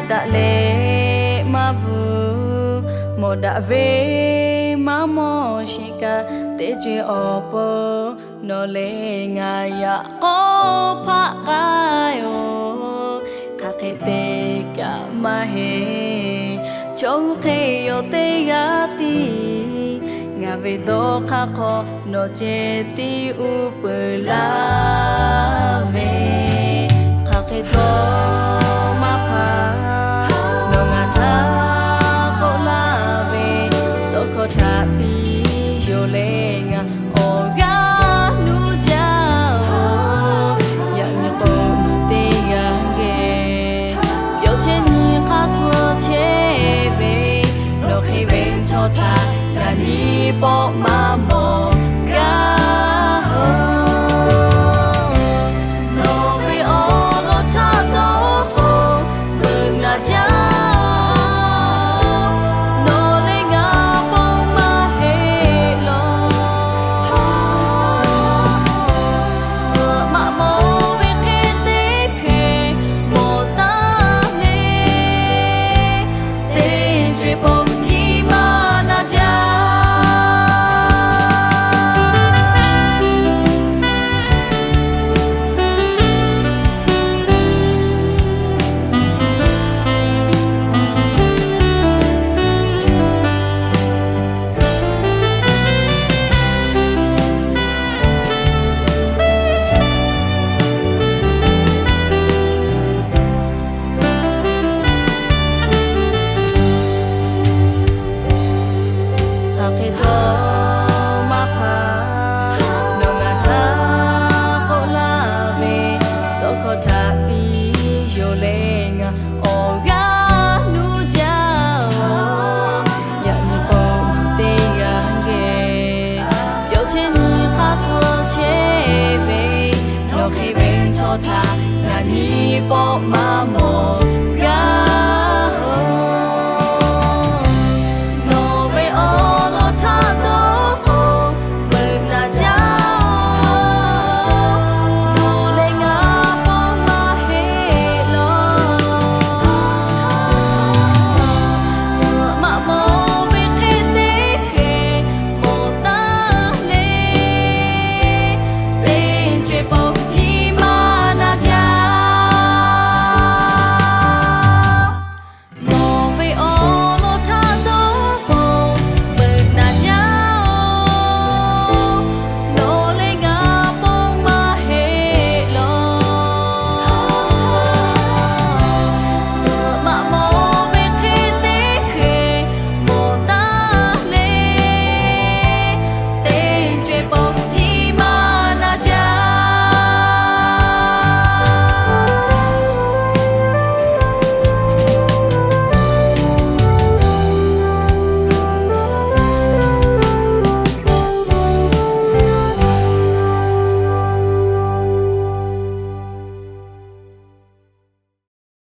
Daꞈ leh maˇ bvuhꞈ, mawˬ daꞈ ve maˇ mawˬ sheˍ kaꞈ, teˇ co-e awˬ pon nawˬ leh ngaˬ yaꞈ k'aw hpaˆ k'ai-oˬ. Hk'aˬ hk'e te kaꞈ maˇ heˆ, chaw hui hk'e yawˬ teˇ g'aˇ tiˉ, ngaˬ ve dawˇ hk'aˇ hk'aw nawˬ ceh tiˉ uˉ peunˍ laˇ ve. Hk'aˬ hk'e htawˇ maˇ hpaˍ, nawˬ ngaˬ htaꞈ k'oˆ laˇ ve, tawˇ hkawˇ htaꞈ tiˉ yoˬ leh ngaˬ awˬ g'aˇ nuˇ jaˇ-oˬ. Yaꞈ nyi k'o, nawˬ teˇ g'aˇ geh yawˇ chehˇ nyi hk'aˇ suh chehˇ ve, nawˬ hk'e ve chaw htaꞈ ngaˬ nyi pawˆ maˇ mawˬ gaˇ-oˬ. Nawˬ ve awˬ lawn htaˇ dawˇ k'o, beuꞈ naˍ jaˇ-oˬ. Nawˬ leh ngaˬ pawˆ maˇ heˆ law. Tcuhꞈ maꞈ mawˬ ve hk'e teˇ hkeh mawˬ taˉ le, teˇ co-e pon nyi ma naˍ jaˇ. Hk'aˬ hk'e htawˇ maˇ hpaˍ, nawˬ ngaˬ htaꞈ k'oˆ laˇ ve, tawˇ hkawˇ htaꞈ tiˉ yoˬ leh ngaˬ awˬ g'aˇ nuˇ jaˇ-oˬ. Yaꞈ nyi k'o, teˇ g'aˇ geh yawˇ chehˇ nyi hk'aˇ suh chehˇ ve, nawˬ hk'e ve chaw htaꞈ ngaˬ nyi pawˆ maˇ mawˬ